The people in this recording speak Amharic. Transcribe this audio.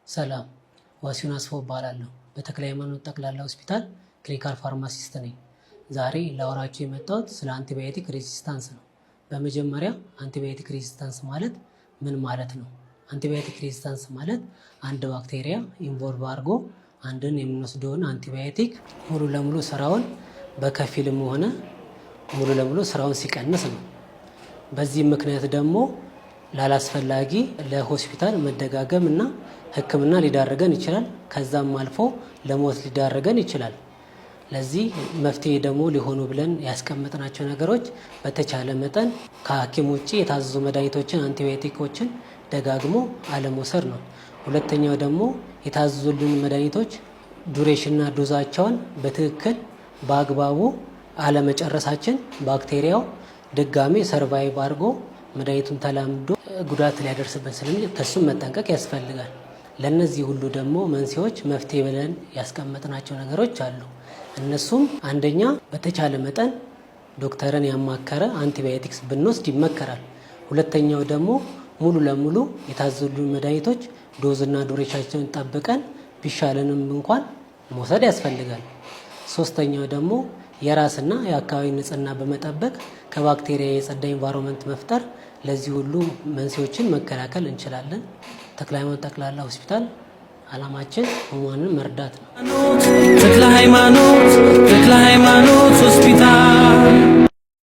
ሰላም፣ ዋሲሁን አስፋው እባላለሁ። በተክለ ሃይማኖት ጠቅላላ ሆስፒታል clinical pharmacist ነኝ። ዛሬ ላወራችሁ የመጣሁት ስለ antibiotic resistance ነው። በመጀመሪያ antibiotic resistance ማለት ምን ማለት ነው? Antibiotic resistance ማለት አንድ ባክቴሪያ evolve አድርጎ አንድን የምንወስደውን አንቲባዮቲክ ሙሉ ለሙሉ ስራውን በከፊልም ሆነ ሙሉ ለሙሉ ስራውን ሲቀንስ ነው። በዚህ ምክንያት ደግሞ ላላስፈላጊ ለሆስፒታል መደጋገም እና ሕክምና ሊዳርገን ይችላል። ከዛም አልፎ ለሞት ሊዳርገን ይችላል። ለዚህ መፍትሄ ደግሞ ሊሆኑ ብለን ያስቀመጥናቸው ነገሮች በተቻለ መጠን ከሐኪም ውጭ የታዘዙ መድኃኒቶችን፣ አንቲባዮቲኮችን ደጋግሞ አለመውሰድ ነው። ሁለተኛው ደግሞ የታዘዙልን መድኃኒቶች duration ና dose ኣቸውን በትክክል በአግባቡ አለመጨረሳችን ባክቴሪያው ድጋሜ survive አድርጎ መድኃኒቱን ተላምዶ ጉዳት ሊያደርስብን ስለሚችል ከሱም መጠንቀቅ ያስፈልጋል። ለእነዚህ ሁሉ ደግሞ መንስኤዎች መፍትሄ ብለን ያስቀመጥናቸው ነገሮች አሉ። እነሱም አንደኛ በተቻለ መጠን ዶክተርን ያማከረ አንቲባዮቲክስ ብንወስድ ይመከራል። ሁለተኛው ደግሞ ሙሉ ለሙሉ የታዘዙልን መድኃኒቶች dose ና duration ኣቸውን ጠብቀን ቢሻለንም እንኳን መውሰድ ያስፈልጋል። ሶስተኛው ደግሞ የራስና የአካባቢ ንጽህና በመጠበቅ ከባክቴሪያ የጸዳ environment መፍጠር ለዚህ ሁሉ መንስኤዎችን መከላከል እንችላለን። ተክለ ሃይማኖት ጠቅላላ ሆስፒታል አላማችን ህሙማንን መርዳት ነው። ተክለ ሃይማኖት፣ ተክለ ሃይማኖት ሆስፒታል።